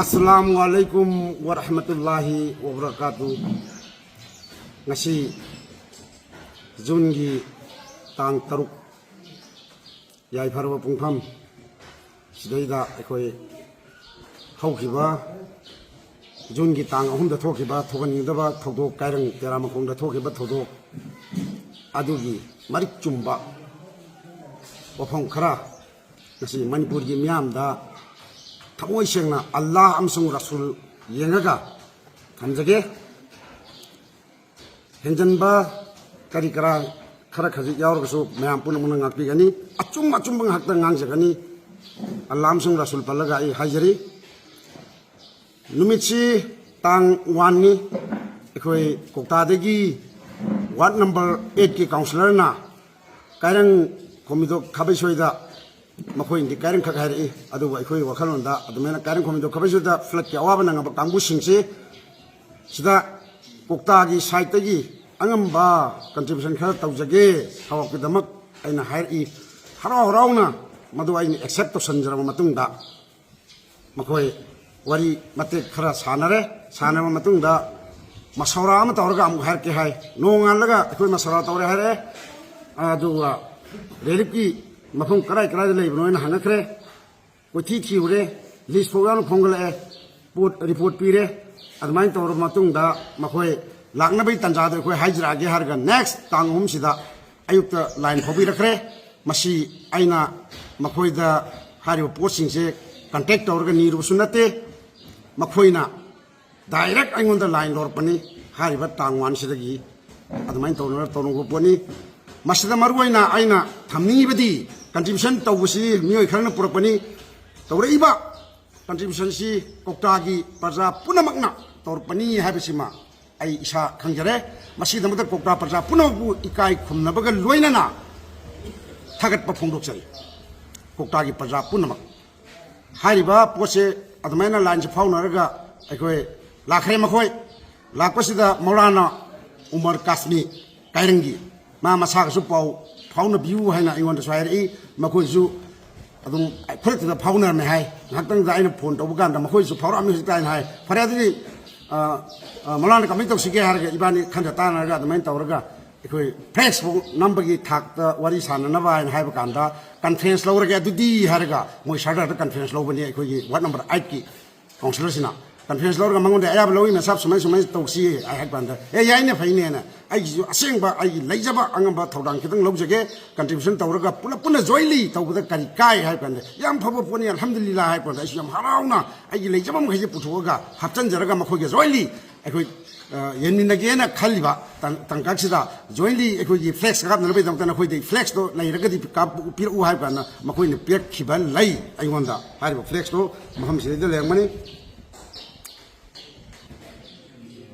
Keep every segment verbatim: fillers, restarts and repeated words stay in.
ꯑꯁꯂꯥꯃꯨ ꯑꯂꯩꯀꯨꯝ ꯋꯔꯍꯃꯇꯨꯜꯂꯥꯍꯤ ꯋꯕꯔꯀꯥꯇꯨ꯫ ꯉꯁꯤ ꯖꯨꯟꯒꯤ ꯇꯥꯡ ꯇꯔꯨꯛ, ꯌꯥꯏꯐꯔꯕ ꯄꯨꯡꯐꯝ ꯁꯤꯗꯩꯗ ꯑꯩꯈꯣꯏ ꯍꯧꯈꯤꯕ ꯖꯨꯟꯒꯤ ꯇꯥꯡ ꯑꯍꯨꯝꯗ ꯊꯣꯛꯈꯤꯕ ꯊꯣꯛꯍꯟꯅꯤꯡꯗꯕ ꯊꯧꯗꯣꯛ, ꯀꯥꯏꯔꯪ ꯇꯦꯔꯥꯃꯈꯣꯡꯗ ꯊꯣꯛꯈꯤꯕ ꯊꯧꯗꯣꯛ ꯑꯗꯨꯒꯤ ꯃꯔꯤꯛ ꯆꯨꯝꯕ ꯋꯥꯐꯝ ꯈꯔ ꯉꯁꯤ ꯃꯅꯤꯄꯨꯔꯒꯤ ꯃꯤꯌꯥꯝꯗ ꯊꯃꯣꯏ ꯁꯦꯡꯅ ꯑꯜꯂꯥꯍ ꯑꯃꯁꯨꯡ ꯔꯁꯨꯜ ꯌꯦꯡꯉꯒ ꯊꯝꯖꯒꯦ꯫ ꯍꯦꯟꯖꯟꯕ ꯀꯔꯤ ꯀꯔꯥ ꯈꯔ ꯈꯖꯤꯛ ꯌꯥꯎꯔꯒꯁꯨ ꯃꯌꯥꯝ ꯄꯨꯝꯅꯃꯛꯅ ꯉꯥꯛꯄꯤꯒꯅꯤ꯫ ꯑꯆꯨꯝ ꯑꯆꯨꯝꯕ ꯉꯥꯛꯇ ꯉꯥꯡꯖꯒꯅꯤ꯫ ꯑꯜꯂꯥꯍ ꯑꯃꯁꯨꯡ ꯔꯁꯨꯜ ꯄꯜꯂꯒ ꯑꯩ ꯍꯥꯏꯖꯔꯤ꯫ ꯅꯨꯃꯤꯠꯁꯤ ꯇꯥꯡ ꯋꯥꯟꯅꯤ꯫ ꯑꯩꯈꯣꯏ ꯀꯧꯇꯥꯗꯒꯤ ꯋꯥꯔꯗ ꯅꯝꯕꯔ ꯑꯩꯠꯀꯤ ꯀꯥꯎꯟꯁꯤꯂꯔꯅ ꯀꯥꯏꯔꯪ ꯈꯣꯝꯃꯤꯗꯣꯛ ꯈꯥꯕꯩꯁꯣꯏꯗ, ꯃꯈꯣꯏꯅꯗꯤ ꯀꯥꯏꯔꯪꯈꯛ ꯍꯥꯏꯔꯛꯏ, ꯑꯗꯨꯕꯨ ꯑꯩꯈꯣꯏꯒꯤ ꯋꯥꯈꯜꯂꯣꯟꯗ ꯑꯗꯨꯃꯥꯏꯅ ꯀꯥꯏꯔꯪ ꯈꯣꯝꯃꯤꯗꯣꯛ ꯈꯥꯕꯩꯁꯣꯏꯗ ꯐ꯭ꯂꯠꯀꯤ ꯑꯋꯥꯕ ꯅꯪꯉꯕ ꯀꯥꯡꯕꯨꯁꯤꯡꯁꯤ ꯁꯤꯗ ꯀꯧꯇꯥꯒꯤ ꯁꯥꯏꯠꯇꯒꯤ ꯑꯉꯝꯕ ꯀꯟꯇ꯭ꯔꯤꯕ꯭ꯌꯨꯁꯟ ꯈꯔ ꯇꯧꯖꯒꯦ, ꯊꯧꯔꯥꯡꯒꯤꯗꯃꯛ ꯑꯩꯅ ꯍꯥꯏꯔꯛꯏ꯫ ꯍꯔꯥꯎ ꯍꯔꯥꯎꯅ ꯃꯗꯨ ꯑꯩꯅ ꯑꯦꯛꯁꯦꯞ ꯇꯧꯁꯟꯖꯔꯕ ꯃꯇꯨꯡꯗ ꯃꯈꯣꯏ ꯋꯥꯔꯤ ꯃꯇꯦꯛ ꯈꯔ ꯁꯥꯟꯅꯔꯦ꯫ ꯁꯥꯟꯅꯔꯕ ꯃꯇꯨꯡꯗ ꯃꯁꯧꯔꯥ ꯑꯃ ꯇꯧꯔꯒ ꯑꯃꯨꯛ ꯍꯥꯏꯔꯛꯀꯦ ꯍꯥꯏ꯫ ꯅꯣꯡꯉꯥꯜꯂꯒ ꯑꯩꯈꯣꯏ ꯃꯁꯧꯔꯥ ꯇꯧꯔꯦ ꯍꯥꯏꯔꯛꯑꯦ꯫ ꯑꯗꯨꯒ ꯔꯤꯂꯤꯐꯀꯤ ꯃꯐꯝ ꯀꯗꯥꯏ ꯀꯗꯥꯏꯗ ꯂꯩꯕꯅꯣ ꯍꯥꯏꯅ ꯍꯪꯉꯛꯈ꯭ꯔꯦ꯫ ꯀꯣꯏꯊꯤ ꯊꯤꯔꯨꯔꯦ, ꯂꯤꯁ ꯐꯥꯎ ꯌꯥꯎꯅ ꯈꯣꯝꯒꯠꯂꯛꯑꯦ, ꯄꯣꯠ ꯔꯤꯄꯣꯔꯠ ꯄꯤꯔꯦ꯫ ꯑꯗꯨꯃꯥꯏꯅ ꯇꯧꯔꯕ ꯃꯇꯨꯡꯗ ꯃꯈꯣꯏ ꯂꯥꯛꯅꯕꯒꯤ ꯇꯥꯟꯖꯥꯗꯣ ꯑꯩꯈꯣꯏ ꯍꯥꯏꯖꯔꯛꯑꯒꯦ ꯍꯥꯏꯔꯒ ꯅꯦꯛꯁ ꯇꯥꯡ ꯑꯍꯨꯝꯁꯤꯗ ꯑꯌꯨꯛꯇ ꯂꯥꯏꯟ ꯐꯥꯎꯕꯤꯔꯛꯈ꯭ꯔꯦ꯫ ꯃꯁꯤ ꯑꯩꯅ ꯃꯈꯣꯏꯗ ꯍꯥꯏꯔꯤꯕ ꯄꯣꯠꯁꯤꯡꯁꯦ ꯀꯟꯇꯦꯛ ꯇꯧꯔꯒ ꯅꯤꯔꯨꯕꯁꯨ ꯅꯠꯇꯦ, ꯃꯈꯣꯏꯅ ꯗꯥꯏꯔꯦꯛ ꯑꯩꯉꯣꯟꯗ ꯂꯥꯏꯟ ꯂꯧꯔꯛꯄꯅꯤ꯫ ꯍꯥꯏꯔꯤꯕ ꯇꯥꯡ ꯋꯥꯟꯁꯤꯗꯒꯤ ꯑꯗꯨꯃꯥꯏꯅ ꯇꯧꯅ ꯇꯧꯔꯨꯕ ꯄꯣꯠꯅꯤ꯫ ꯃꯁꯤꯗ ꯃꯔꯨꯑꯣꯏꯅ ꯑꯩꯅ ꯊꯝꯅꯤꯡꯉꯤꯕꯗꯤ, ꯀꯟꯇ꯭ꯔꯤꯕ꯭ꯌꯨꯁꯟ ꯇꯧꯕꯁꯤ ꯃꯤꯑꯣꯏ ꯈꯔꯅ ꯄꯨꯔꯛꯄꯅꯤ꯫ ꯇꯧꯔꯛꯏꯕ ꯀꯟꯇ꯭ꯔꯤꯕ꯭ꯌꯨꯁꯟꯁꯤ ꯀꯧꯇꯥꯒꯤ ꯄ꯭ꯔꯖꯥ ꯄꯨꯝꯅꯃꯛꯅ ꯇꯧꯔꯛꯄꯅꯤ ꯍꯥꯏꯕꯁꯤꯃ ꯑꯩ ꯏꯁꯥ ꯈꯪꯖꯔꯦ꯫ ꯃꯁꯤꯒꯤꯗꯃꯛꯇ ꯀꯧꯇꯥ ꯄ꯭ꯔꯖꯥ ꯄꯨꯝꯅꯃꯛꯄꯨ ꯏꯀꯥꯏ ꯈꯨꯝꯅꯕꯒ ꯂꯣꯏꯅꯅ ꯊꯥꯒꯠꯄ ꯐꯣꯡꯗꯣꯛꯆꯔꯤ꯫ ꯀꯧꯇꯥꯒꯤ ꯄ꯭ꯔꯖꯥ ꯄꯨꯝꯅꯃꯛ ꯍꯥꯏꯔꯤꯕ ꯄꯣꯠꯁꯦ ꯑꯗꯨꯃꯥꯏꯅ ꯂꯥꯏꯟꯁꯦ ꯐꯥꯎꯅꯔꯒ ꯑꯩꯈꯣꯏ ꯂꯥꯛꯈ꯭ꯔꯦ꯫ ꯃꯈꯣꯏ ꯂꯥꯛꯄꯁꯤꯗ ꯃꯧꯂꯥꯅꯥ ꯎꯃꯔ ꯀꯥꯁꯃꯤ ꯀꯥꯏꯔꯪꯒꯤ, ꯃꯥ ꯃꯁꯥꯒꯁꯨ ꯄꯥꯎ ꯐꯥꯎꯅꯕꯤꯌꯨ ꯍꯥꯏꯅ ꯑꯩꯉꯣꯟꯗꯁꯨ ꯍꯥꯏꯔꯛꯏ꯫ ꯃꯈꯣꯏꯁꯨ ꯑꯗꯨꯝ ꯈꯨꯗꯛꯇꯨꯗ ꯐꯥꯎꯅꯔꯝꯃꯦ ꯍꯥꯏ꯫ ꯉꯥꯏꯍꯥꯛꯇꯪꯗ ꯑꯩꯅ ꯐꯣꯟ ꯇꯧꯕ ꯀꯥꯟꯗ ꯃꯈꯣꯏꯁꯨ ꯐꯥꯎꯔꯛꯑꯝꯃꯤ ꯍꯧꯖꯤꯛꯇ ꯍꯥꯏꯅ ꯍꯥꯏ꯫ ꯐꯔꯦ, ꯑꯗꯨꯗꯤ, ꯑ, ꯑ, ꯃꯧꯂꯥꯅ ꯀꯃꯥꯏꯅ ꯇꯧꯁꯤꯒꯦ ꯍꯥꯏꯔꯒ ꯏꯕꯥꯅꯤ ꯈꯟꯅ ꯇꯥꯟꯅꯔꯒ ꯑꯗꯨꯃꯥꯏꯅ ꯇꯧꯔꯒ ꯑꯩꯈꯣꯏ ꯐ꯭ꯂꯦꯛꯁ ꯐꯥꯎ ꯅꯝꯕꯒꯤ ꯊꯥꯛꯇ ꯋꯥꯔꯤ ꯁꯥꯟꯅꯅꯕ ꯍꯥꯏꯅ ꯍꯥꯏꯕ ꯀꯥꯟꯗ, ꯀꯟꯐ꯭ꯔꯦꯟꯁ ꯂꯧꯔꯒꯦ ꯑꯗꯨꯗꯤ ꯍꯥꯏꯔꯒ ꯃꯣꯏ ꯁꯔꯗꯔꯗ ꯀꯟꯐ꯭ꯔꯦꯟꯁ ꯂꯧꯕꯅꯤ ꯑꯩꯈꯣꯏꯒꯤ ꯋꯥꯔꯗ ꯅꯝꯕꯔ ꯑꯥꯏꯠꯀꯤ ꯀꯥꯎꯟꯁꯤꯂꯔꯁꯤꯅ꯫ ꯀꯟꯐ꯭ꯔꯦꯟꯁ ꯂꯧꯔꯒ ꯃꯉꯣꯟꯗ ꯑꯌꯥꯕ ꯂꯧꯏ, ꯃꯁꯥꯞ ꯁꯨꯃꯥꯏ ꯁꯨꯃꯥꯏꯅ ꯇꯧꯁꯤ ꯍꯥꯏ ꯍꯥꯏꯕ ꯀꯥꯟꯗ, "ꯑꯦ, ꯌꯥꯏꯅꯦ, ꯐꯩꯅꯦꯅ, ꯑꯩꯒꯤꯁꯨ ꯑꯁꯦꯡꯕ ꯑꯩꯒꯤ ꯂꯩꯖꯕ ꯑꯉꯝꯕ ꯊꯧꯗꯥꯡ ꯈꯤꯇꯪ ꯂꯧꯖꯒꯦ, ꯀꯟꯇ꯭ꯔꯤꯕ꯭ꯌꯨꯁꯟ ꯇꯧꯔꯒ ꯄꯨꯂꯞ ꯄꯨꯟꯅ ꯖꯣꯏꯟꯂꯤ ꯇꯧꯕꯗ ꯀꯔꯤ ꯀꯥꯏ?" ꯍꯥꯏꯕ ꯀꯥꯟꯗ, "ꯌꯥꯝ ꯐꯕ ꯄꯣꯠꯅꯤ, ꯑꯜꯍꯝꯗꯨꯂꯤꯜꯂꯥ" ꯍꯥꯏꯕ ꯀꯥꯟꯗ, ꯑꯩꯁꯨ ꯌꯥꯝ ꯍꯔꯥꯎꯅ ꯑꯩꯒꯤ ꯂꯩꯖꯕ ꯃꯈꯩꯁꯦ ꯄꯨꯊꯣꯛꯑꯒ ꯍꯥꯞꯆꯤꯟꯖꯔꯒ ꯃꯈꯣꯏꯒ ꯖꯣꯏꯟꯂꯤ ꯑꯩꯈꯣꯏ, ꯑ, ꯌꯦꯡꯃꯤꯟꯅꯒꯦꯅ ꯈꯜꯂꯤꯕ ꯇꯥꯡ-, ꯇꯥꯡꯀꯛꯁꯤꯗ ꯖꯣꯏꯟꯂꯤ ꯑꯩꯈꯣꯏꯒꯤ ꯐ꯭ꯂꯦꯛꯁ ꯀꯥꯞꯅꯅꯕꯒꯤꯗꯃꯛꯇ ꯅꯈꯣꯏꯗꯩ ꯐ꯭ꯂꯦꯛꯁꯇꯣ ꯂꯩꯔꯒꯗꯤ ꯀꯥꯞ-, ꯄꯤꯔꯛꯎ ꯍꯥꯏꯕ ꯀꯥꯟꯗ ꯃꯈꯣꯏꯅ ꯄꯤꯔꯛꯈꯤꯕ ꯂꯩ ꯑꯩꯉꯣꯟꯗ꯫ ꯍꯥꯏꯔꯤꯕ ꯐ꯭ꯂꯦꯛꯁꯇꯣ ꯃꯐꯝꯁꯤꯗꯩꯗ ꯂꯩꯔꯝꯒꯅꯤ꯫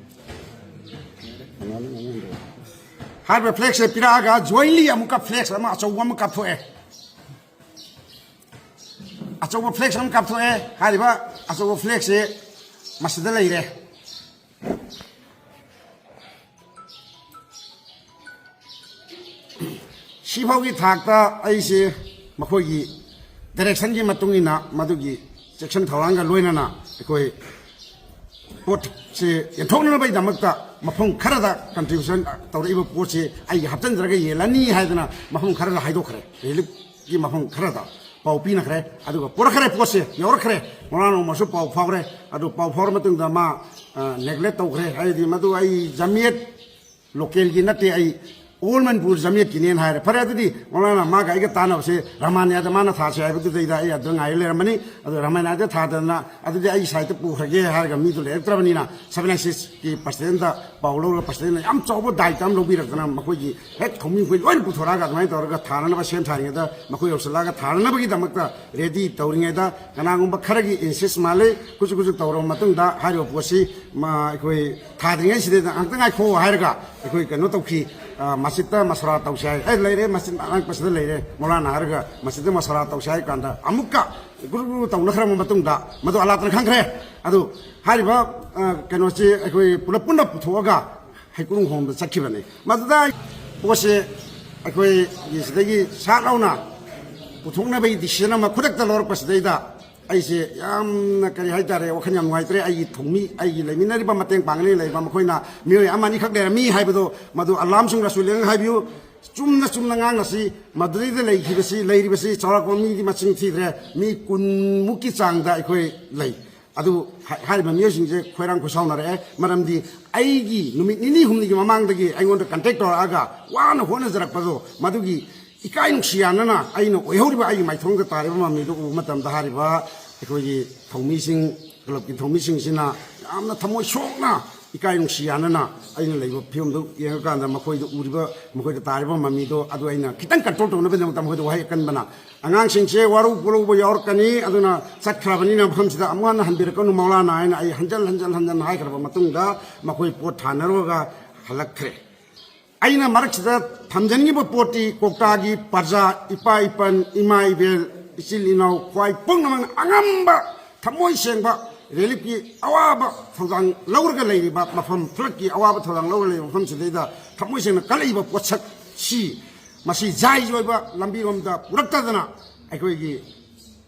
ꯍꯥꯏꯔꯤꯕ ꯐ꯭ꯂꯦꯛꯁꯁꯦ ꯄꯤꯔꯛꯑꯒ ꯖꯣꯏꯟꯂꯤ ꯑꯃꯨꯛꯀ ꯐ꯭ꯂꯦꯛꯁ ꯑꯃ ꯑꯆꯧꯕ ꯑꯃ ꯀꯥꯞꯊꯣꯛꯑꯦ꯫ ꯑꯆꯧꯕ ꯐ꯭ꯂꯦꯛꯁ ꯑꯃ ꯀꯥꯞꯊꯣꯛꯑꯦ꯫ ꯍꯥꯏꯔꯤꯕ ꯑꯆꯧꯕ ꯐ꯭ꯂꯦꯛꯁꯁꯦ ꯃꯁꯤꯗ ꯂꯩꯔꯦ꯫ ꯁꯤꯐꯥꯎꯒꯤ ꯊꯥꯛꯇ ꯑꯩꯁꯦ ꯃꯈꯣꯏꯒꯤ ꯗꯥꯏꯔꯦꯛꯁꯟꯒꯤ ꯃꯇꯨꯡ ꯏꯟꯅ ꯃꯗꯨꯒꯤ ꯆꯦꯛꯁꯤꯟ ꯊꯧꯔꯥꯡꯒ ꯂꯣꯏꯅꯅ ꯑꯩꯈꯣꯏ ꯄꯣꯠꯁꯦ ꯌꯦꯟꯊꯣꯛꯅꯅꯕꯒꯤꯗꯃꯛꯇ ꯃꯐꯝ ꯈꯔꯗ ꯀꯟꯇ꯭ꯔꯤꯕ꯭ꯌꯨꯁꯟ ꯇꯧꯔꯛꯏꯕ ꯄꯣꯠꯁꯦ ꯑꯩꯒꯤ ꯍꯥꯞꯆꯤꯟꯖꯔꯒ ꯌꯦꯜꯂꯅꯤ ꯍꯥꯏꯗꯅ ꯃꯐꯝ ꯈꯔꯗ ꯍꯥꯏꯗꯣꯛꯈ꯭ꯔꯦ꯫ ꯔꯤꯂꯤꯐꯀꯤ ꯃꯐꯝ ꯈꯔꯗ ꯄꯥꯎ ꯄꯤꯅꯈ꯭ꯔꯦ꯫ ꯑꯗꯨꯒ ꯄꯨꯔꯛꯈ꯭ꯔꯦ, ꯄꯣꯠꯁꯦ ꯌꯧꯔꯛꯈ꯭ꯔꯦ꯫ ꯃꯣꯂꯥꯅ ꯅꯣꯡꯃꯁꯨ ꯄꯥꯎ ꯐꯥꯎꯔꯦ꯫ ꯑꯗꯨ ꯄꯥꯎ ꯐꯥꯎꯔ ꯃꯇꯨꯡꯗ ꯃꯥ, ꯑ, ꯅꯦꯒ꯭ꯂꯦꯛ ꯇꯧꯈ꯭ꯔꯦ꯫ ꯍꯥꯏꯗꯤ ꯃꯗꯨ ꯑꯩ ꯖꯃꯤꯌꯠ ꯂꯣꯀꯦꯜꯒꯤ ꯅꯠꯇꯦ, ꯑꯩ ꯑꯣꯜ ꯃꯅꯤꯄꯨꯔ ꯖꯃꯤꯌꯠꯀꯤꯅꯦꯅ ꯍꯥꯏꯔꯦ꯫ ꯐꯔꯦ, ꯑꯗꯨꯗꯤ ꯃꯣꯂꯥꯅ ꯃꯥꯒ ꯑꯩꯒ ꯇꯥꯟꯅꯕꯁꯦ ꯔꯍꯃꯥꯅꯤꯌꯥꯗ ꯃꯥꯅ ꯊꯥꯁꯦ ꯍꯥꯏꯕꯗꯨꯗꯩꯗ ꯑꯩ ꯑꯗꯨ ꯉꯥꯏꯔ ꯂꯩꯔꯝꯃꯅꯤ꯫ ꯑꯗꯨ ꯔꯍꯃꯥꯅꯤꯌꯥꯗ ꯊꯥꯗꯅ ꯑꯗꯨꯗꯤ ꯑꯩ ꯁꯥꯏꯠꯇ ꯄꯨꯈ꯭ꯔꯒꯦ ꯍꯥꯏꯔꯒ ꯃꯤꯗꯨ ꯂꯩꯔꯛꯇ꯭ꯔꯕꯅꯤꯅ ꯁꯚꯦꯟ ꯑꯥꯏ ꯁꯤꯛꯁꯀꯤ ꯄ꯭ꯔꯁꯤꯗꯦꯟꯗ ꯄꯥꯎ ꯂꯧꯔꯒ ꯄ꯭ꯔꯁꯤꯗꯦꯟꯅ ꯌꯥꯝ ꯆꯥꯎꯕ ꯗꯥꯏꯇ ꯑꯃ ꯂꯧꯕꯤꯔꯛꯇꯅ ꯃꯈꯣꯏꯒꯤ ꯍꯦꯛ ꯊꯧꯃꯤ ꯃꯈꯣꯏ ꯂꯣꯏꯅ ꯄꯨꯊꯣꯔꯛꯑꯒ ꯑꯗꯨꯃꯥꯏꯅ ꯇꯧꯔꯒ ꯊꯥꯅꯅꯕ ꯁꯦꯝ ꯁꯥꯔꯤꯉꯩꯗ ꯃꯈꯣꯏ ꯌꯧꯁꯤꯜꯂꯛꯑꯒ ꯊꯥꯅꯅꯕꯒꯤꯗꯃꯛꯇ ꯔꯦꯗꯤ ꯇꯧꯔꯤꯉꯩꯗ ꯀꯅꯥꯒꯨꯝꯕ ꯈꯔꯒꯤ ꯏꯟꯁꯤꯁ ꯃꯥꯜꯂꯤ꯫ ꯈꯨꯠꯁꯨ ꯈꯨꯠꯁꯨ ꯇꯧꯔꯕ ꯃꯇꯨꯡꯗ ꯍꯥꯏꯔꯤꯕ ꯄꯣꯠꯁꯤ ꯃꯥ ꯑꯩꯈꯣꯏ ꯊꯥꯗ꯭ꯔꯤꯉꯩꯁꯤꯗ "ꯉꯥꯛꯇ ꯉꯥꯏꯈꯣ" ꯍꯥꯏꯔꯒ ꯑꯩꯈꯣꯏ ꯀꯩꯅꯣ ꯇꯧꯈꯤ꯫ ꯑ, ꯃꯁꯖꯤꯠꯇ ꯃꯁꯣꯔꯥ ꯇꯧꯁꯦ ꯍꯥꯏ꯫ "ꯑꯦ, ꯂꯩꯔꯦ, ꯃꯁꯖꯤꯠ ꯑꯅꯛꯄꯁꯤꯗ ꯂꯩꯔꯦ" ꯃꯣꯂꯥꯅ ꯍꯥꯏꯔꯒ ꯃꯁꯖꯤꯠꯇ ꯃꯁꯣꯔꯥ ꯇꯧꯁꯦ ꯍꯥꯏ ꯀꯥꯟꯗ ꯑꯃꯨꯛꯀ ꯒ꯭ꯔꯨꯞ ꯒ꯭ꯔꯨꯞ ꯇꯧꯅꯈ꯭ꯔꯕ ꯃꯇꯨꯡꯗ ꯃꯗꯨ ꯑꯂꯥꯇꯅ ꯈꯪꯈ꯭ꯔꯦ꯫ ꯑꯗꯨ ꯍꯥꯏꯔꯤꯕ, ꯑ, ꯀꯩꯅꯣꯁꯤ ꯑꯩꯈꯣꯏ ꯄꯨꯂꯞ ꯄꯨꯟꯅ ꯄꯨꯊꯣꯛꯑꯒ ꯍꯩꯀ꯭ꯔꯨ ꯍꯣꯡꯕ ꯆꯠꯈꯤꯕꯅꯤ꯫ ꯃꯗꯨꯗ ꯄꯣꯠꯁꯦ ꯑꯩꯈꯣꯏꯒꯤ ꯁꯤꯗꯒꯤ ꯁꯥꯠ ꯂꯥꯎꯅ ꯄꯨꯊꯣꯛꯅꯕꯒꯤ decision ꯑꯃ ꯈꯨꯗꯛꯇ ꯂꯧꯔꯛꯄꯁꯤꯗꯩꯗ ꯑꯩꯁꯦ ꯌꯥꯝꯅ, ꯀꯔꯤ ꯍꯥꯏꯇꯥꯔꯦ, ꯋꯥꯈꯜ ꯌꯥꯝ ꯅꯨꯡꯉꯥꯏꯇ꯭ꯔꯦ꯫ ꯑꯩꯒꯤ ꯊꯧꯃꯤ, ꯑꯩꯒꯤ ꯂꯩꯃꯤꯟꯅꯔꯤꯕ, ꯃꯇꯦꯡ ꯄꯥꯡꯒꯅꯤ ꯂꯩꯔꯤꯕ ꯃꯈꯣꯏꯅ ꯃꯤꯑꯣꯏ ꯑꯃ ꯑꯅꯤꯈꯛ ꯂꯩꯔꯝꯃꯤ ꯍꯥꯏꯕꯗꯣ, ꯃꯗꯨ ꯑꯂꯥꯝꯁꯤꯡ ꯔꯁꯨꯂꯦꯟ ꯍꯥꯏꯕꯤꯌꯨ꯫ ꯆꯨꯝꯅ ꯆꯨꯝꯅ ꯉꯥꯡꯅꯁꯤ꯫ ꯃꯗꯨꯗꯩꯗ ꯂꯩꯈꯤꯕꯁꯤ, ꯂꯩꯔꯤꯕꯁꯤ ꯆꯥꯎꯔꯥꯛꯄ ꯃꯤꯗꯤ ꯃꯁꯤꯡ ꯊꯤꯗ꯭ꯔꯦ, ꯃꯤ ꯀꯨꯟꯃꯨꯛꯀꯤ ꯆꯥꯡꯗ ꯑꯩꯈꯣꯏ ꯂꯩ꯫ ꯑꯗꯨ ꯍꯥꯏ-, ꯍꯥꯏꯔꯤꯕ ꯃꯤꯑꯣꯏꯁꯤꯡꯁꯦ ꯈꯣꯏꯔꯥꯡ ꯈꯣꯏꯁꯥꯎꯅꯔꯛꯑꯦ꯫ ꯃꯔꯝꯗꯤ ꯑꯩꯒꯤ ꯅꯨꯃꯤꯠ ꯅꯤꯅꯤ ꯍꯨꯝꯅꯤꯒꯤ ꯃꯃꯥꯡꯗꯒꯤ ꯑꯩꯉꯣꯟꯗ contact ꯇꯧꯔꯛꯑꯒ ꯋꯥꯅ ꯍꯣꯠꯅꯖꯔꯛꯄꯗꯣ, ꯃꯗꯨꯒꯤ ꯏꯀꯥꯏ ꯅꯨꯡꯁꯤ ꯌꯥꯅꯅ ꯑꯩꯅ ꯑꯣꯏꯍꯧꯔꯤꯕ ꯑꯩꯒꯤ ꯃꯥꯏꯊꯣꯡꯗ ꯇꯥꯔꯤꯕ ꯃꯃꯤꯗꯨ ꯎꯕ ꯃꯇꯝꯗ, ꯍꯥꯏꯔꯤꯕ ꯑꯩꯈꯣꯏꯒꯤ ꯊꯧꯃꯤꯁꯤꯡ, club ꯀꯤ ꯊꯧꯃꯤꯁꯤꯡꯁꯤꯅ ꯌꯥꯝꯅ ꯊꯃꯣꯏ ꯁꯣꯛꯅ, ꯏꯀꯥꯏ ꯅꯨꯡꯁꯤ ꯌꯥꯅꯅ ꯑꯩꯅ ꯂꯩꯕ ꯐꯤꯕꯝꯗꯨ ꯌꯦꯡꯉꯀꯥꯟꯗ, ꯃꯈꯣꯏꯗ ꯎꯔꯤꯕ, ꯃꯈꯣꯏꯗ ꯇꯥꯔꯤꯕ ꯃꯃꯤꯗꯣ, ꯑꯗꯨ ꯑꯩꯅ ꯈꯤꯇꯪ control ꯇꯧꯅꯕꯒꯤꯗꯃꯛꯇ ꯃꯈꯣꯏꯗ ꯋꯥꯍꯩ ꯑꯀꯟꯕꯅ, "ꯑꯉꯥꯡꯁꯤꯡꯁꯦ ꯋꯥꯔꯧ ꯄꯨꯔꯧꯕ ꯌꯥꯎꯔꯛꯀꯅꯤ, ꯑꯗꯨꯅ ꯆꯠꯈ꯭ꯔꯕꯅꯤꯅ ꯃꯐꯝꯁꯤꯗ ꯑꯃꯨꯛ ꯍꯟꯅ ꯍꯟꯕꯤꯔꯛꯀꯅꯨ ꯃꯧꯂꯥꯅ" ꯍꯥꯏꯅ ꯑꯩ ꯍꯟꯖꯟ ꯍꯟꯖꯟ ꯍꯟꯖꯟ ꯍꯥꯏꯈ꯭ꯔꯕ ꯃꯇꯨꯡꯗ, ꯃꯈꯣꯏ ꯄꯣꯠ ꯊꯥꯅꯔꯨꯔꯒ ꯍꯜꯂꯛꯈ꯭ꯔꯦ꯫ ꯑꯩꯅ ꯃꯔꯛꯁꯤꯗ ꯊꯝꯖꯅꯤꯡꯉꯤꯕ ꯄꯣꯠꯇꯤ, ꯀꯣꯛꯇꯥꯒꯤ ꯄ꯭ꯔꯖꯥ, ꯏꯄꯥ ꯏꯄꯟ, ꯏꯃꯥ ꯏꯕꯦꯜ, ꯏꯆꯤꯜ ꯏꯅꯥꯎ, ꯈ꯭ꯋꯥꯏ ꯄꯨꯝꯅꯃꯛꯅ ꯑꯉꯝꯕ, ꯊꯃꯣꯏ ꯁꯦꯡꯕ, relief ꯀꯤ ꯑꯋꯥꯕ ꯊꯧꯗꯥꯡ ꯂꯧꯔꯒ ꯂꯩꯔꯤꯕ ꯃꯐꯝ, flood ꯀꯤ ꯑꯋꯥꯕ ꯊꯧꯗꯥꯡ ꯂꯧꯔꯒ ꯂꯩꯔꯤꯕ ꯃꯐꯝꯁꯤꯗꯩꯗ ꯊꯃꯣꯏ ꯁꯦꯡꯅ ꯀꯜꯂꯛꯏꯕ ꯄꯣꯠꯁꯛꯁꯤ, ꯃꯁꯤ ꯖꯥꯏꯖ ꯑꯣꯏꯕ ꯂꯝꯕꯤꯔꯣꯝꯗ ꯄꯨꯔꯛꯇꯗꯅ, ꯑꯩꯈꯣꯏꯒꯤ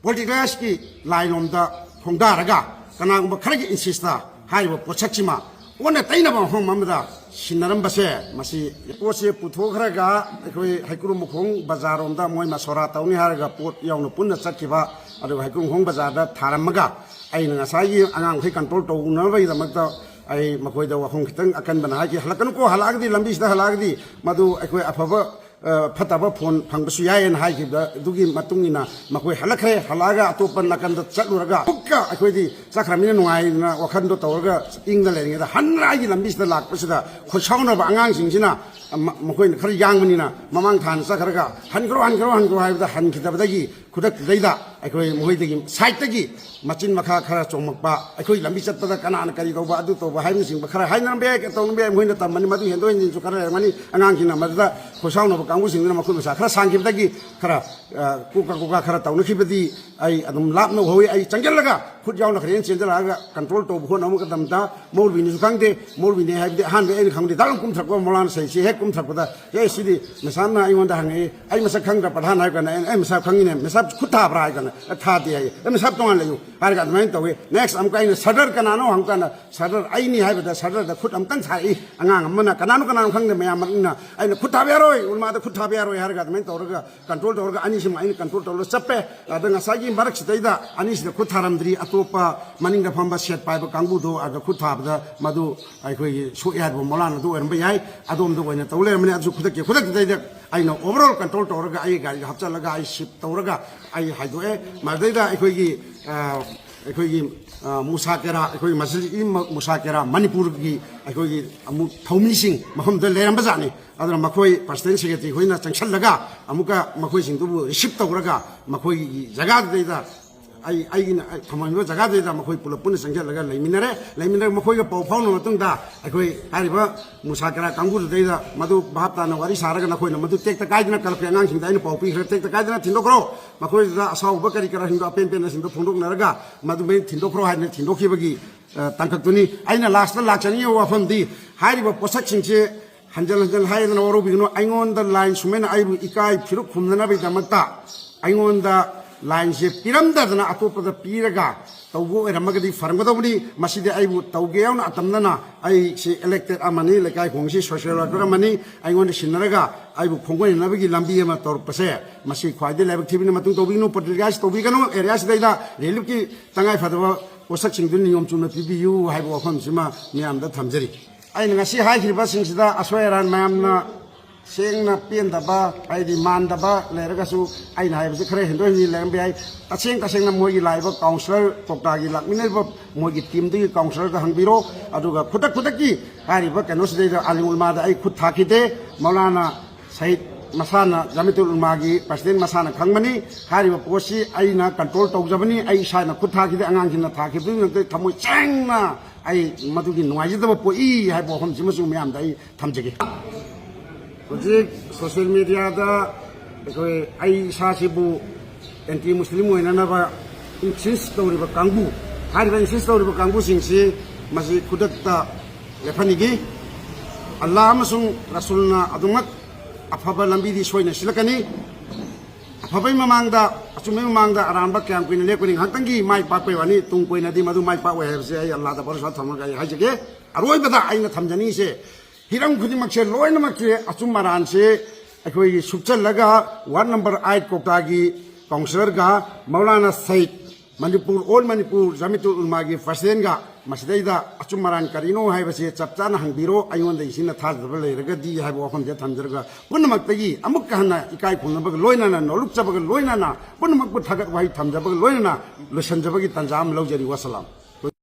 politics ꯀꯤ line ꯂꯣꯝꯗ ꯈꯣꯡꯗꯥꯔꯒ, ꯀꯅꯥꯒꯨꯝꯕ ꯈꯔꯒꯤ interest ꯇ ꯍꯥꯏꯔꯤꯕ ꯄꯣꯠꯁꯛꯁꯤꯃ ꯑꯣꯟꯅ ꯇꯩꯅꯕ ꯃꯐꯝ ꯑꯃꯗ ꯁꯤꯟꯅꯔꯝꯕꯁꯦ, ꯃꯁꯤ ꯄꯣꯠꯁꯦ ꯄꯨꯊꯣꯛꯈ꯭ꯔꯒ ꯑꯩꯈꯣꯏ ꯍꯩꯀ꯭ꯔꯨ ꯃꯈꯣꯡ ꯕꯖꯥꯔ ꯔꯣꯝꯗ ꯃꯣꯏ ꯃꯁꯣꯔꯥ ꯇꯧꯅꯤ ꯍꯥꯏꯔꯒ ꯄꯣꯠ ꯌꯥꯎꯅ ꯄꯨꯟꯅ ꯆꯠꯈꯤꯕ, ꯑꯗꯨꯒ ꯍꯩꯀ꯭ꯔꯨ ꯃꯈꯣꯡ ꯕꯖꯥꯔꯗ ꯊꯥꯔꯝꯃꯒ, ꯑꯩꯅ ꯉꯁꯥꯏꯒꯤ ꯑꯉꯥꯡ ꯃꯈꯩ control ꯇꯧꯅꯕꯒꯤꯗꯃꯛꯇ ꯑꯩ ꯃꯈꯣꯏꯗ ꯋꯥꯐꯝ ꯈꯤꯇꯪ ꯑꯀꯟꯕꯅ ꯍꯥꯏꯈꯤ, "ꯍꯜꯂꯛꯀꯅꯨꯀꯣ, ꯍꯜꯂꯛꯑꯒꯗꯤ ꯂꯝꯕꯤꯁꯤꯗ ꯍꯜꯂꯛꯑꯒꯗꯤ ꯃꯗꯨ ꯑꯩꯈꯣꯏ ꯑꯐꯕ, ꯑ, ꯐꯠꯇꯕ ꯐꯣꯟ ꯐꯪꯕꯁꯨ ꯌꯥꯏ" ꯍꯥꯏꯅ ꯍꯥꯏꯈꯤꯕꯗ, ꯑꯗꯨꯒꯤ ꯃꯇꯨꯡ ꯏꯟꯅ ꯃꯈꯣꯏ ꯍꯜꯂꯛꯈ꯭ꯔꯦ꯫ ꯍꯜꯂꯛꯑꯒ ꯑꯇꯣꯞꯄ ꯅꯥꯀꯟꯗ ꯆꯠꯂꯨꯔꯒ ꯑꯃꯨꯛꯀ ꯑꯩꯈꯣꯏꯗꯤ ꯆꯠꯈ꯭ꯔꯃꯤꯅ ꯅꯨꯡꯉꯥꯏꯅ ꯋꯥꯈꯜꯗꯣ ꯇꯧꯔꯒ ꯏꯪꯗ ꯂꯩꯔꯤꯉꯩꯗ, ꯍꯟꯅ ꯑꯩꯒꯤ ꯂꯝꯕꯤꯁꯤꯗ ꯂꯥꯛꯄꯁꯤꯗ ꯈꯣꯏꯁꯥꯎꯅꯕ ꯑꯉꯥꯡꯁꯤꯡꯁꯤꯅ, ꯃ-, ꯃꯈꯣꯏꯅ ꯈꯔ ꯌꯥꯡꯕꯅꯤꯅ, ꯃꯃꯥꯡ ꯊꯥꯅ ꯆꯠꯈ꯭ꯔꯒ, "ꯍꯟꯈ꯭ꯔꯣ, ꯍꯟꯈ꯭ꯔꯣ, ꯍꯟꯈ꯭ꯔꯣ" ꯍꯥꯏꯕꯗ ꯍꯟꯈꯤꯗꯕꯗꯒꯤ ꯈꯨꯗꯛꯇꯨꯗꯩꯗ ꯑꯩꯈꯣꯏ ꯃꯈꯣꯏꯗꯒꯤ ꯁꯥꯏꯠꯇꯒꯤ ꯃꯆꯤꯟ ꯃꯈꯥ ꯈꯔ ꯆꯣꯡꯂꯛꯄ, ꯑꯩꯈꯣꯏ ꯂꯝꯕꯤ ꯆꯠꯄꯗ ꯀꯅꯥꯅ ꯀꯔꯤ ꯇꯧꯕ, ꯑꯗꯨ ꯇꯧꯕ ꯍꯥꯏꯕꯅꯆꯤꯡꯕ ꯈꯔ ꯍꯥꯏꯅꯔꯝꯕ ꯌꯥꯏ, ꯇꯧꯔꯝꯕ ꯌꯥꯏ, ꯃꯈꯣꯏꯅ ꯇꯝꯕꯅꯤ꯫ ꯃꯗꯨ ꯍꯦꯟꯗꯣꯛ ꯍꯦꯟꯖꯤꯟꯁꯨ ꯈꯔ ꯂꯩꯔꯝꯒꯅꯤ꯫ ꯑꯉꯥꯡꯁꯤꯡꯅ ꯃꯗꯨꯗ ꯈꯣꯏꯁꯥꯎꯅꯕ ꯀꯥꯡꯕꯨꯁꯤꯡꯗꯨꯅ ꯃꯈꯨꯠ ꯃꯁꯥ ꯈꯔ ꯁꯥꯡꯈꯤꯕꯗꯒꯤ ꯈꯔ, ꯑ, ꯀꯨꯀꯥ ꯀꯨꯀꯥ ꯈꯔ ꯇꯧꯅꯈꯤꯕꯗꯤ ꯑꯩ ꯑꯗꯨꯝ ꯂꯥꯞꯅ ꯎꯍꯧꯏ꯫ ꯑꯩ ꯆꯪꯁꯤꯜꯂꯒ ꯈꯨꯠ ꯌꯥꯎꯅ ꯈꯔ ꯍꯦꯟꯅ ꯆꯦꯟꯁꯤꯜꯂꯛꯑꯒ ꯀꯟꯇ꯭ꯔꯣꯜ ꯇꯧꯕ ꯍꯣꯠꯅꯕ ꯃꯇꯝꯗ ꯃꯧꯂꯕꯤꯅꯤꯁꯨ ꯈꯪꯗꯦ, ꯃꯧꯂꯕꯤꯅꯤ ꯍꯥꯏꯕꯗꯤ ꯑꯍꯥꯟꯕ ꯑꯩꯅ ꯈꯪꯗꯦ, ꯗꯥꯛ ꯂꯥꯎ ꯀꯨꯝꯊꯔꯛꯄ ꯃꯧꯂꯥꯅꯥ ꯁꯍꯤꯗꯁꯤ ꯍꯦꯛ ꯀꯨꯝꯊꯔꯛꯄꯗ, "ꯑꯦ, ꯁꯤꯗꯤ ꯃꯦꯁꯥꯞꯅ ꯑꯩꯉꯣꯟꯗ ꯍꯪꯉꯛꯏ, ꯑꯩ ꯃꯁꯛ ꯈꯪꯗ꯭ꯔꯥ ꯄ꯭ꯔꯙꯥꯟ?" ꯍꯥꯏꯔ ꯀꯥꯟꯗ ꯑꯩꯅ, "ꯑꯩ ꯃꯁꯛ ꯈꯪꯉꯤꯅꯦ, ꯃꯦꯁꯥꯞ ꯈꯨꯠ ꯊꯥꯕ꯭ꯔꯥ?" ꯍꯥꯏꯔ ꯀꯥꯟꯗ, "ꯑꯦ, ꯊꯥꯗꯦ" ꯍꯥꯏꯌꯦ꯫ "ꯑꯦ, ꯃꯦꯁꯥꯞ ꯇꯣꯉꯥꯟ ꯂꯩꯌꯨ" ꯍꯥꯏꯔꯒ ꯑꯗꯨꯃꯥꯏꯅ ꯇꯧꯋꯤ꯫ ꯅꯦꯛꯁ ꯑꯃꯨꯛꯀ ꯑꯩꯅ ꯁꯗꯔ ꯀꯅꯥꯅꯣ ꯍꯪꯕ ꯀꯥꯟꯗ ꯁꯗꯔ ꯑꯩꯅꯤ ꯍꯥꯏꯕꯗ ꯁꯗꯔꯗ ꯈꯨꯠ ꯑꯃꯨꯛꯇꯪ ꯊꯥꯔꯛꯏ ꯑꯉꯥꯡ ꯑꯃꯅ, ꯀꯅꯥꯅꯣ ꯀꯅꯥꯅꯣ ꯈꯪꯗꯦ, ꯃꯌꯥꯝ ꯃꯔꯛꯅ ꯑꯩꯅ "ꯈꯨꯠ ꯊꯥꯕ ꯌꯥꯔꯣꯏ, ꯎꯂꯃꯥꯗ ꯈꯨꯠ ꯊꯥꯕ ꯌꯥꯔꯣꯏ" ꯍꯥꯏꯔꯒ ꯑꯗꯨꯃꯥꯏꯅ ꯇꯧꯔꯒ ꯀꯟꯇ꯭ꯔꯣꯜ ꯇꯧꯔꯒ ꯑꯅꯤꯁꯤꯃ ꯑꯩꯅ ꯀꯟꯇ꯭ꯔꯣꯜ ꯇꯧꯔꯒ ꯆꯠꯄꯦ꯫ ꯑꯗ ꯉꯁꯥꯏꯒꯤ ꯃꯔꯛꯁꯤꯗꯩꯗ ꯑꯅꯤꯁꯤꯗ ꯈꯨꯠ ꯊꯥꯔꯝꯗ꯭ꯔꯤ ꯑꯇꯣꯞꯄ ꯃꯅꯤꯡꯗ ꯐꯝꯕ ꯁꯦꯠ ꯄꯥꯏꯕ ꯀꯥꯡꯕꯨꯗꯣ ꯑꯗ ꯈꯨꯠ ꯊꯥꯕꯗ ꯃꯗꯨ ꯑꯩꯈꯣꯏꯒꯤ ꯁꯣꯛꯑꯦ ꯍꯥꯏꯕ ꯃꯧꯂꯥꯅꯥꯗꯨ ꯑꯣꯏꯔꯝꯕ ꯌꯥꯏ꯫ ꯑꯗꯣꯝꯗ ꯑꯣꯏꯅ ꯇꯧ ꯂꯩꯔꯝꯕꯅꯤ꯫ ꯑꯗꯨꯁꯨ ꯈꯨꯗꯛꯀꯤ ꯈꯨꯗꯛꯇꯨꯗꯩꯗ ꯑꯩꯅ ꯑꯣꯚꯔꯑꯣꯜ ꯀꯟꯇ꯭ꯔꯣꯜ ꯇꯧꯔꯒ ꯑꯩ ꯒꯥꯔꯤꯗ ꯍꯥꯞꯆꯜꯂꯒ ꯑꯩ ꯁꯤꯐ ꯇꯧꯔꯒ ꯑꯩ ꯍꯥꯏꯗꯣꯛꯑꯦ꯫ ꯃꯗꯩꯗ ꯑꯩꯈꯣꯏꯒꯤ, ꯑ, ꯑꯩꯈꯣꯏꯒꯤ, ꯑ, ꯃꯨꯁꯥꯀꯦꯔꯥ, ꯑꯩꯈꯣꯏꯒꯤ ꯃꯁꯖꯤꯗꯀꯤ ꯃ-, ꯃꯨꯁꯥꯀꯦꯔꯥ ꯃꯅꯤꯄꯨꯔꯒꯤ ꯑꯩꯈꯣꯏꯒꯤ ꯑꯃꯨꯛ ꯊꯧꯃꯤꯁꯤꯡ ꯃꯐꯝꯗ ꯂꯩꯔꯝꯕꯖꯥꯠꯅꯤ꯫ ꯑꯗꯨꯅ ꯃꯈꯣꯏ ꯄꯔꯁꯅꯦꯜ ꯁꯦꯀ꯭ꯔꯦꯇꯔꯤ ꯍꯣꯏꯅ ꯆꯪꯁꯜꯂꯒ ꯑꯃꯨꯛꯀ ꯃꯈꯣꯏꯁꯤꯡꯗꯨꯕꯨ ꯔꯤꯁꯤꯞ ꯇꯧꯔꯒ ꯃꯈꯣꯏꯒꯤ ꯖꯒꯥꯗꯨꯗꯩꯗ ꯑꯩ, ꯑꯩꯒꯤꯅ, ꯑꯩ ꯊꯝꯃꯝꯃꯤꯕ ꯖꯒꯥꯗꯨꯗꯩꯗ ꯃꯈꯣꯏ ꯄꯨꯂꯞ ꯄꯨꯟꯅ ꯆꯪꯁꯤꯜꯂꯒ ꯂꯩꯃꯤꯟꯅꯔꯦ꯫ ꯂꯩꯃꯤꯟꯅꯔꯒ ꯃꯈꯣꯏꯒ ꯄꯥꯎ ꯐꯥꯎꯅꯕ ꯃꯇꯨꯡꯗ ꯑꯩꯈꯣꯏ ꯍꯥꯏꯔꯤꯕ ꯃꯨꯁꯥꯀꯦꯔꯥ ꯀꯥꯡꯕꯨꯗꯨꯗꯩꯗ ꯃꯗꯨ ꯚꯥꯞ ꯇꯥꯅ ꯋꯥꯔꯤ ꯁꯥꯔꯒ ꯅꯈꯣꯏꯅ ꯃꯗꯨ ꯇꯦꯛꯇ ꯀꯥꯏꯗꯅ ꯀ꯭ꯂꯕꯀꯤ ꯑꯉꯥꯡꯁꯤꯡꯗ ꯑꯩꯅ ꯄꯥꯎ ꯄꯤꯈ꯭ꯔꯦ, "ꯇꯦꯛꯇ ꯀꯥꯏꯗꯅ ꯊꯤꯟꯗꯣꯛꯈ꯭ꯔꯣ, ꯃꯈꯣꯏꯗꯨꯗ ꯑꯁꯥꯎꯕ ꯀꯔꯤ ꯀꯔꯥꯁꯤꯡꯗꯣ ꯑꯄꯦꯟ ꯄꯦꯟꯕꯁꯤꯡꯗꯣ ꯐꯣꯡꯗꯣꯛꯅꯔꯒ ꯃꯗꯨꯃꯩ ꯊꯤꯟꯗꯣꯛꯈ꯭ꯔꯣ" ꯍꯥꯏꯗꯅ ꯊꯤꯟꯗꯣꯛꯈꯤꯕꯒꯤ, ꯑ, ꯇꯥꯡꯀꯛꯇꯨꯅꯤ꯫ ꯑꯩꯅ ꯂꯥꯁꯇ ꯂꯥꯛꯆꯅꯤꯡꯉꯤꯕ ꯋꯥꯐꯝꯗꯤ ꯍꯥꯏꯔꯤꯕ ꯄꯣꯠꯁꯛꯁꯤꯡꯁꯦ ꯍꯟꯖꯤꯟ ꯍꯟꯖꯤꯟ ꯍꯥꯏꯗꯅ ꯋꯥꯔꯧꯕꯤꯒꯅꯨ꯫ ꯑꯩꯉꯣꯟꯗ ꯂꯥꯏꯟ ꯁꯨꯃꯥꯏꯅ ꯑꯩꯕꯨ ꯏꯀꯥꯏ ꯐꯤꯔꯨꯛ ꯈꯨꯝꯅꯅꯕꯒꯤꯗꯃꯛꯇ ꯑꯩꯉꯣꯟꯗ ꯂꯥꯏꯟꯁꯦ ꯄꯤꯔꯝꯗꯗꯅ ꯑꯇꯣꯞꯄꯗ ꯄꯤꯔꯒ ꯇꯧꯕ ꯑꯣꯏꯔꯝꯃꯒꯗꯤ ꯐꯔꯝꯒꯗꯧꯕꯅꯤ꯫ ꯃꯁꯤꯗꯤ ꯑꯩꯕꯨ ꯇꯧꯒꯦ ꯌꯥꯎꯅ ꯑꯇꯝꯅꯅ ꯑꯩꯁꯤ ꯏꯂꯦꯛꯇꯦꯗ ꯑꯃꯅꯤ, ꯂꯩꯀꯥꯏ ꯈꯣꯡꯁꯤ ꯁꯣꯁꯤꯌꯦꯜ ꯋꯥꯔꯀꯔ ꯑꯃꯅꯤ, ꯑꯩꯉꯣꯟꯗ ꯁꯤꯟꯅꯔꯒ ꯑꯩꯕꯨ ꯈꯣꯡꯒꯣꯏꯅꯅꯕꯒꯤ ꯂꯝꯕꯤ ꯑꯃ ꯇꯧꯔꯛꯄꯁꯦ ꯃꯁꯤ ꯈ꯭ꯋꯥꯏꯗꯒꯤ ꯂꯥꯏꯕꯛ ꯊꯤꯕꯅꯤ꯫ ꯃꯇꯨꯡ ꯇꯧꯕꯤꯒꯅꯨ, ꯄꯣꯂꯤꯇꯤꯀꯥꯏꯁ ꯇꯧꯕꯤꯒꯅꯨ, ꯑꯦꯔꯤꯌꯥꯁꯤꯗꯩꯗ ꯔꯤꯂꯤꯐꯀꯤ ꯇꯉꯥꯏ ꯐꯗꯕ ꯄꯣꯠꯁꯛꯁꯤꯡꯗꯨ ꯅꯤꯌꯣꯝ ꯆꯨꯝꯅ ꯄꯤꯕꯤꯌꯨ ꯍꯥꯏꯕ ꯋꯥꯐꯝꯁꯤꯃ ꯃꯤꯌꯥꯝꯗ ꯊꯝꯖꯔꯤ꯫ ꯑꯩꯅ ꯉꯁꯤ ꯍꯥꯏꯈ꯭ꯔꯤꯕꯁꯤꯡꯁꯤꯗ ꯑꯁꯣꯏ ꯑꯔꯥꯟ ꯃꯌꯥꯝꯅ ꯁꯦꯡꯅ ꯄꯦꯟꯗꯕ, ꯍꯥꯏꯗꯤ ꯃꯥꯟꯗꯕ ꯂꯩꯔꯒꯁꯨ ꯑꯩꯅ ꯍꯥꯏꯕꯁꯤ ꯈꯔ ꯍꯦꯟꯗꯣꯛ ꯍꯦꯟꯖꯤꯟ ꯂꯩꯔꯝꯕ ꯌꯥꯏ꯫ ꯇꯁꯦꯡ ꯇꯁꯦꯡꯅ ꯃꯣꯏꯒꯤ ꯂꯥꯛꯏꯕ ꯀꯥꯎꯟꯁꯤꯂꯔ, ꯀꯣꯛꯇꯥꯒꯤ ꯂꯥꯛꯃꯤꯟꯅꯔꯤꯕ ꯃꯣꯏꯒꯤ ꯇꯤꯝꯗꯨꯒꯤ ꯀꯥꯎꯟꯁꯤꯂꯔꯗ ꯍꯪꯕꯤꯔꯣ꯫ ꯑꯗꯨꯒ ꯈꯨꯗꯛ ꯈꯨꯗꯛꯀꯤ ꯍꯥꯏꯔꯤꯕ ꯀꯩꯅꯣꯁꯤꯗꯩꯗ ꯑꯥꯂꯤꯝ ꯎꯂꯃꯥꯗ ꯑꯩ ꯈꯨꯠ ꯊꯥꯈꯤꯗꯦ꯫ ꯃꯧꯂꯥꯅꯥ ꯁꯍꯤꯗ ꯃꯁꯥꯅ ꯖꯃꯤꯌꯥꯇꯨꯜ ꯎꯂꯃꯥꯒꯤ ꯄ꯭ꯔꯁꯤꯗꯦꯟ ꯃꯁꯥꯅ ꯈꯪꯕꯅꯤ꯫ ꯍꯥꯏꯔꯤꯕ ꯄꯣꯠꯁꯤ ꯑꯩꯅ ꯀꯟꯇ꯭ꯔꯣꯜ ꯇꯧꯖꯕꯅꯤ꯫ ꯑꯩ ꯏꯁꯥꯅ ꯈꯨꯠ ꯊꯥꯈꯤꯗꯦ, ꯑꯉꯥꯡꯁꯤꯡꯅ ꯊꯥꯈꯤꯕꯗꯨꯒꯤ ꯃꯊꯛꯇ ꯊꯃꯣꯏ ꯁꯦꯡꯅ ꯑꯩ ꯃꯗꯨꯒꯤ ꯅꯨꯡꯉꯥꯏꯖꯗꯕ ꯄꯣꯛꯏ ꯍꯥꯏꯕ ꯋꯥꯐꯝꯁꯤꯃꯁꯨ ꯃꯌꯥꯝꯗ ꯑꯩ ꯊꯝꯖꯒꯦ꯫ ꯍꯧꯖꯤꯛ ꯁꯣꯁꯤꯌꯦꯜ ꯃꯦꯗꯤꯌꯥꯗ ꯑꯩꯈꯣꯏ ꯑꯩ ꯏꯁꯥꯁꯤꯕꯨ ꯑꯦꯟꯇꯤ ꯃꯨꯁꯂꯤꯝ ꯑꯣꯏꯅꯅꯕ ꯏꯟꯁꯤꯁ ꯇꯧꯔꯤꯕ ꯀꯥꯡꯕꯨ, ꯍꯥꯏꯔꯤꯕ ꯏꯟꯁꯤꯁ ꯇꯧꯔꯤꯕ ꯀꯥꯡꯕꯨꯁꯤꯡꯁꯤ ꯃꯁꯤ ꯈꯨꯗꯛꯇ ꯂꯦꯞꯍꯟꯅꯤꯡꯏ꯫ ꯑꯜꯂꯥꯍ ꯑꯃꯁꯨꯡ ꯔꯁꯨꯜꯅ ꯑꯗꯨꯃꯛ ꯑꯐꯕ ꯂꯝꯕꯤꯗꯤ ꯁꯣꯏꯅ ꯁꯤꯜꯂꯛꯀꯅꯤ꯫ ꯑꯐꯕꯩ ꯃꯃꯥꯡꯗ, ꯑꯆꯨꯝꯕꯩ ꯃꯃꯥꯡꯗ ꯑꯔꯥꯟꯕ ꯀꯌꯥꯝ ꯀꯨꯏꯅ ꯂꯦꯞꯀꯅꯤ? ꯉꯥꯏꯍꯥꯛꯇꯪꯒꯤ ꯃꯥꯏ ꯄꯥꯛꯄꯩ ꯋꯥꯅꯤ, ꯇꯨꯡ ꯀꯣꯏꯅꯗꯤ ꯃꯗꯨ ꯃꯥꯏ ꯄꯥꯛꯑꯣꯏ ꯍꯥꯏꯕꯁꯦ ꯑꯩ ꯑꯜꯂꯥꯗ ꯚꯔꯣꯁꯥ ꯊꯝꯃꯒ ꯑꯩ ꯍꯥꯏꯖꯒꯦ꯫ ꯑꯔꯣꯏꯕꯗ ꯑꯩꯅ ꯊꯝꯖꯅꯤꯡꯉꯤꯁꯦ, ꯍꯤꯔꯝ ꯈꯨꯗꯤꯡꯃꯛꯁꯦ, ꯂꯣꯏꯅꯃꯛꯁꯦ ꯑꯆꯨꯝ ꯑꯔꯥꯟꯁꯦ ꯑꯩꯈꯣꯏꯒꯤ ꯁꯨꯞꯆꯜꯂꯒ ꯋꯥꯔꯗ ꯅꯝꯕꯔ ꯑꯥꯏꯠ ꯀ꯭ꯋꯥꯛꯇꯥꯒꯤ ꯀꯥꯎꯟꯁꯤꯂꯔꯒ ꯃꯧꯂꯥꯅꯥ ꯁꯌꯤꯗ, ꯃꯅꯤꯄꯨꯔ, ꯑꯣꯜ ꯃꯅꯤꯄꯨꯔ ꯖꯃꯤꯌꯥꯇꯨꯜ ꯎꯂꯃꯥꯒꯤ ꯄ꯭ꯔꯁꯤꯗꯦꯟꯒ ꯃꯁꯤꯗꯩꯗ ꯑꯆꯨꯝ ꯑꯔꯥꯟ ꯀꯔꯤꯅꯣ ꯍꯥꯏꯕꯁꯤ ꯆꯞ ꯆꯥꯅ ꯍꯪꯕꯤꯔꯣ, ꯑꯩꯉꯣꯟꯗ ꯏꯁꯤꯡꯅ ꯊꯥꯖꯗꯕ ꯂꯩꯔꯒꯗꯤ ꯍꯥꯏꯕ ꯋꯥꯐꯝꯁꯦ ꯊꯝꯖꯔꯒ, ꯄꯨꯝꯅꯃꯛꯇꯒꯤ ꯑꯃꯨꯛꯀ ꯍꯟꯅ ꯏꯀꯥꯏ ꯈꯨꯝꯅꯕꯒ ꯂꯣꯏꯅꯅ, ꯅꯣꯂꯨꯛꯆꯕꯒ ꯂꯣꯏꯅꯅ, ꯄꯨꯝꯅꯃꯛꯄꯨ ꯊꯥꯒꯠ ꯋꯥꯍꯩ ꯊꯝꯖꯕꯒ ꯂꯣꯏꯅꯅ ꯂꯣꯏꯁꯤꯟꯖꯕꯒꯤ ꯇꯥꯟꯖꯥ ꯑꯃ ꯂꯧꯖꯔꯤ꯫ ꯋꯥꯁꯂꯥꯝ꯫